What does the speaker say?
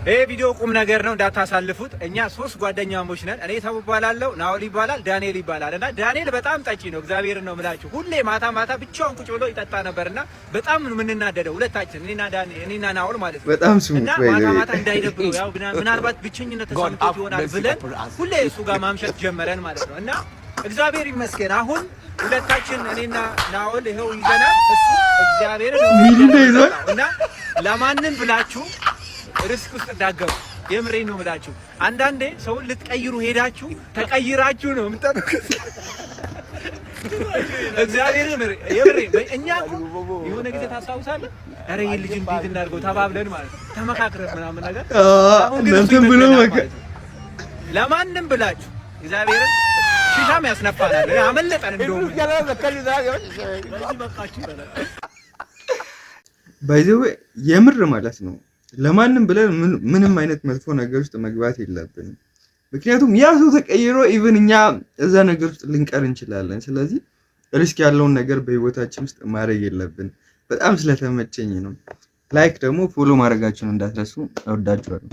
ይሄ ቪዲዮ ቁም ነገር ነው፣ እንዳታሳልፉት። እኛ ሶስት ጓደኛሞች ነን። እኔ ሰው እባላለሁ፣ ናኦል ይባላል፣ ዳንኤል ይባላል። እና ዳንኤል በጣም ጠጪ ነው፣ እግዚአብሔርን ነው የምላችሁ። ሁሌ ማታ ማታ ብቻውን ቁጭ ብሎ ይጠጣ ነበርና በጣም ነው የምንናደደው ሁለታችን፣ እኔና ዳንኤል፣ እኔና ናኦል ማለት ነው። በጣም ስሙት። እና ማታ ማታ እንዳይደብረው ያው ምናልባት ብቸኝነት ተሰምቶት ይሆናል ብለን ሁሌ እሱ ጋር ማምሸት ጀመረን ማለት ነው። እና እግዚአብሔር ይመስገን አሁን ሁለታችን እኔና ናኦል ይኸው ይዘናል። እሱ እግዚአብሔርን ነው ሚሪንዳ ይዟል። እና ለማንም ብላችሁ risk ውስጥ እንዳትገቡ። የምሬን ነው የምላችሁ። አንዳንዴ ሰውን ልትቀይሩ ሄዳችሁ ተቀይራችሁ ነው የምጠብቁት። እግዚአብሔርን የምሬን እኛ እኮ የሆነ ጊዜ ታስታውሳለህ? ኧረ ይሄን ልጅ እንዴት እናድርገው ተባብለን ማለት ነው፣ ተመካክረን ምናምን ነገር። አሁን ግን እሱ እናንተም ብሎ ይመክረናል በቃ ማለት ነው። ለማንም ብላችሁ እግዚአብሔርን ሽሻም ያስነፋናል። አመለጠን እንደውም። By the way የምር ማለት ነው፣ ለማንም ብለን ምንም አይነት መጥፎ ነገር ውስጥ መግባት የለብንም። ምክንያቱም ያ ሰው ተቀይሮ even እኛ እዛ ነገር ውስጥ ልንቀር እንችላለን። ስለዚህ risk ያለውን ነገር በህይወታችን ውስጥ ማድረግ የለብን። በጣም ስለተመቸኝ ነው። Like ደግሞ follow ማድረጋችሁን እንዳትረሱ። እወዳችኋለሁ።